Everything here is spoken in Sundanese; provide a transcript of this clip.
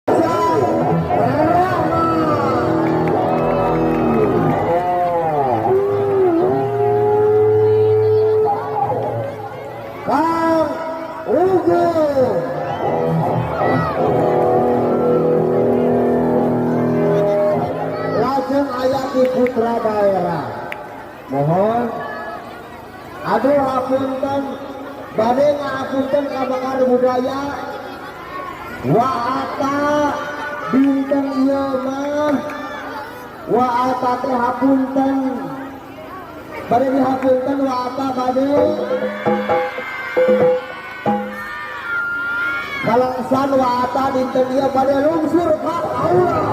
Rahman. Kang Ugo. Lajeng aya di putra daerah. Mohon aduh hapunten, bade ngapunten ka Bakar Budaya Waata dinten ieu mah. Waata teh hapunten, bade dihapunten waata, bade kalangsan waata dinten ieu bade lungsur ka aula.